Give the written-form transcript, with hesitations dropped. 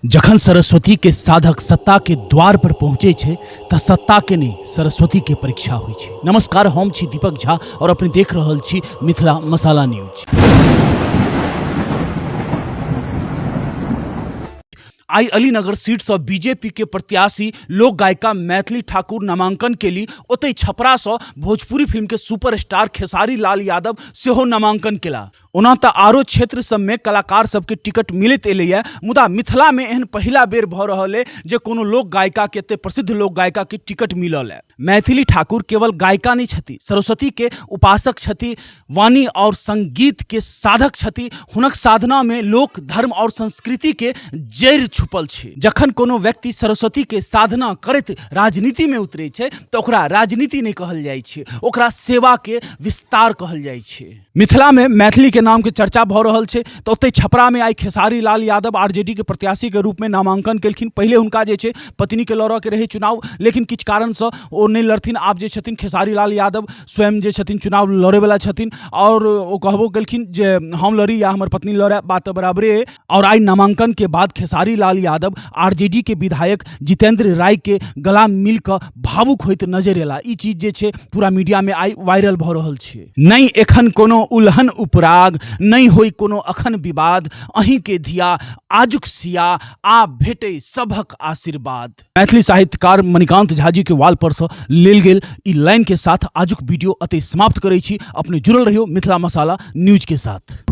जखन सरस्वती के साधक सत्ता के द्वार पर पहुँचे छै तऽ सत्ता के नहि, सरस्वती के परीक्षा होइ छै। नमस्कार, हम छी दीपक झा और अपने देख रहल छी मिथिला मसाला न्यूज। आई अलीनगर सीट से बीजेपी के प्रत्याशी लोक गायिका मैथिली ठाकुर नामांकन केली। ओतहि छपरा से भोजपुरी फिल्म के सुपरस्टार खेसारी लाल यादव सेहो नामांकन केला। ओना तऽ आरो क्षेत्र सबमे कलाकार सबके टिकट मिलैत एलैए, मुदा मिथिलामे एहन पहिला बेर भऽ रहल अइ जे कोनो लोक गायिकाके, एते प्रसिद्ध लोक गायिकाके टिकट मिलल अइ। मैथिली ठाकुर केवल गायिका नहि छथि, सरस्वतीके उपासक छथि, वाणी आओर संगीतके साधक छथि। हुनक साधनामे लोक धर्म आओर संस्कृतिके जड़ि छुपल छै। जखन कोनो व्यक्ति सरस्वतीके साधना करैत राजनीतिमे उतरै छै तऽ ओकरा राजनीति नहि कहल जाइ छै, ओकरा सेवाके विस्तार कहल जाइ छै। मिथिला में मैथिली के नाम के चर्चा भऽ रहल छै तऽ ओतहि छपरा में आइ खेसारी लाल यादव आरजेडी के प्रत्याशी के रूप में नामांकन केलखिन। पहिले हुनका जे छै पत्नी के लड़ऽ के रहै चुनाव, लेकिन किछु कारणसँ ओ नहि लड़थिन। आब जे छथिन खेसारी लाल यादव स्वयं जे छथिन चुनाव लड़ैवला छथिन और ओ कहबो केलखिन जे हम लड़ी या हमर पत्नी लड़ै, बात तऽ बराबरे अइ। और आइ नामांकन के बाद खेसारी लाल यादव आरजेडी के विधायक जितेंद्र राय के गला मिल कऽ भावुक होइत नजर एला। ई चीज जे छै पूरा मीडिया में आइ वायरल भऽ रहल छै। नहि एखन कोनो उलहन उपराग, नहि होइ कोनो अखन विवाद, अहींके धिया आजुक सिया, आब भेटै सभक आशीर्वाद। मैथिली साहित्यकार मणिकांत झा जी के वाल पर से लेल गेल ई लाइन के साथ आजुक वीडियो अतः समाप्त करै छी। अपने जुड़ल रहियो मिथिला मसाला न्यूज के साथ।